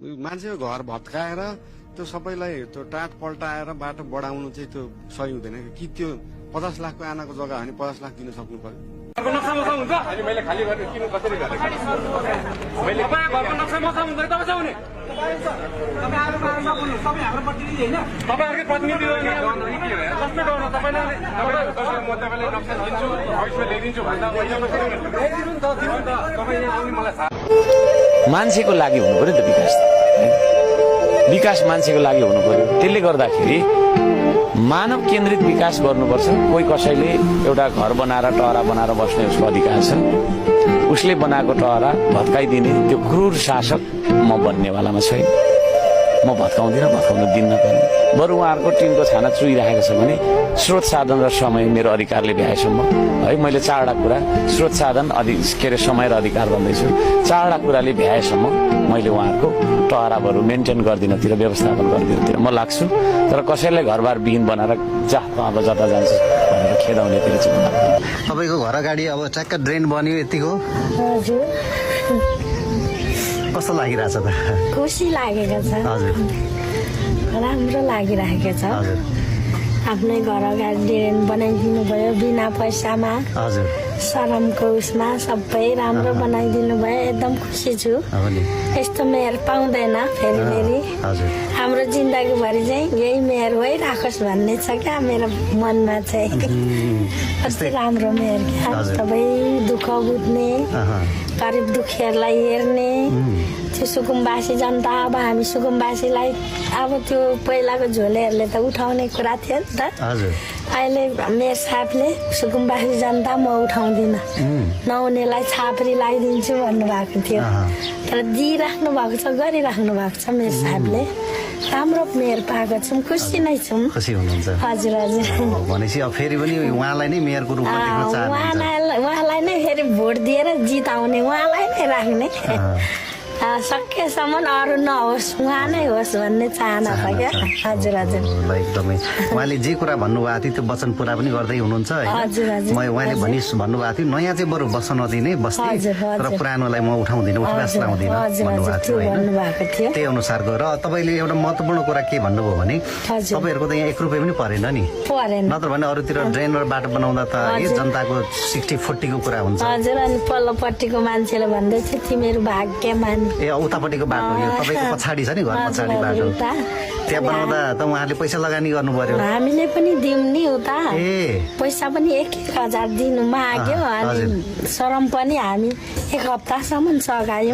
मान्छेको घर भत्काएर त्यो सबैलाई त्यो टाट पल्टाएर बाटो बढाउनु चाहिँ त्यो सही हुँदैन कि त्यो 50 लाखको आनाको जग्गा भने 50 लाख दिन सक्नु पर्यो। मैले खाली गरेर किन कसरी गरेँ मैले घरको नक्सा मसा हुन्छ तपाईँ छ भने तपाईँहरूकै प्रतिनिधि हो नि कस्तो गर्नु तपाईँले म तपाईँलाई नक्सा दिन्छु भविष्यमा ल्याइदिन्छु भन्दा ल्याइदिनु नि त दिनु नि त तपाईँ यहाँ आउने मलाई थाहा मान्छेको लागि हुनु पर्यो नि त विकास विकास मान्छेको लागि हुनु पर्यो। त्यसले गर्दाखेरि मानव केन्द्रित विकास गर्नुपर्छ। कोही कसैले एउटा घर बनाएर टहरा बनाएर बस्ने उसको अधिकार छ, उसले बनाएको टहरा भत्काइदिने त्यो क्रूर शासक म बन्नेवालामा छैन। म भत्काउँदिनँ, भत्काउन दिन्न पनि। बरु उहाँहरूको टिमको छाना चुइरहेको छ भने स्रोत साधन र समय मेरो अधिकारले भ्याएसम्म है मैले चारवटा कुरा स्रोत साधन के अरे समय र अधिकार भन्दैछु, चारवटा कुराले भ्याएसम्म मैले उहाँहरूको टहराहरू मेन्टेन गरिदिनतिर व्यवस्थापन गरिदिनतिर म लाग्छु। तर कसैलाई घरबार विहीन बनाएर अब जता जान्छ भनेर खेदाउनेतिर चाहिँ म लाग्दैन। तपाईँको घर अगाडि अब ट्याक्क ड्रेन बन्यो यतिको कस्तो लागिरहेछ त? खुसी लागेको छ, हजुर राम्रो लागिरहेको छ। हजुर आफ्नै घर अगाडि ड्रेन बनाइदिनु भयो बिना पैसामा, हजुर शरमको उसमा सबै राम्रो बनाइदिनु भयो। एकदम खुसी छु। यस्तो मेयर पाउँदैन फेरि। हजुर हाम्रो जिन्दगीभरि चाहिँ यही मेयर भइराखोस् भन्ने छ क्या मेरो मनमा चाहिँ। कति राम्रो मेयर क्या, सबै दुःख बुझ्ने, गरिब दुखीहरूलाई हेर्ने। त्यो सुकुम्बासी जनता, अब हामी सुकुम्बासीलाई अब त्यो पहिलाको झोलेहरूले त उठाउने कुरा थियो नि त। अहिले मेयर साहबले सुकुम्बासी जनता म उठाउँदिनँ, नहुनेलाई छाप्री लगाइदिन्छु भन्नुभएको थियो। तर दिइराख्नु भएको छ, गरिराख्नु भएको छ मेयर साहबले। राम्रो मेयर पाएको छौँ, खुसी नै छौँ। खुसी हुनुहुन्छ? हजुर हजुर। भनेपछि अब फेरि पनि उहाँलाई नै मेयरको रूपमा देख्न चाहनुहुन्छ? उहाँलाई नै फेरि भोट दिएर जिताउने, उहाँलाई नै राख्ने। सकेसम्म अरू नहोस्, उहाँ नै होस् भन्ने चाहना छ क्या। हजुर हजुर एकदमै उहाँले जे कुरा भन्नुभएको थियो त्यो वचन पुरा पनि गर्दै हुनुहुन्छ होइन? उहाँले भन्नुभएको थियो नयाँ चाहिँ बरु बस्न नदिने बस्ती, तर पुरानोलाई म उठाउँदिनँ, उठवास लाउँदिनँ भन्नुभएको थियो। त्यही अनुसारको। र तपाईँले एउटा महत्त्वपूर्ण कुरा के भन्नुभयो भने तपाईँहरूको त यहाँ 1 रुपियाँ पनि परेन नि, नत्र भने अरूतिर ड्रेन र बाटो बनाउँदा त यो जनताको 60-40 को कुरा हुन्छ। हजुर। अनि पल्लोपट्टिको मान्छेले भन्दैछ तिमीहरू भाग्यमान। ए उतापट्टिको बाटो यो तपाईँको पछाडि छ नि, घर पछाडि बाटो, त्यहाँ बनाउँदा त उहाँहरूले पैसा लगानी गर्नु पर्यो। हामीले पनि दिउँ नि उता, पैसा पनि 1,000 दिनु माग्यो। अनि शरम पनि हामी 1 हप्तासम्म सघायौँ।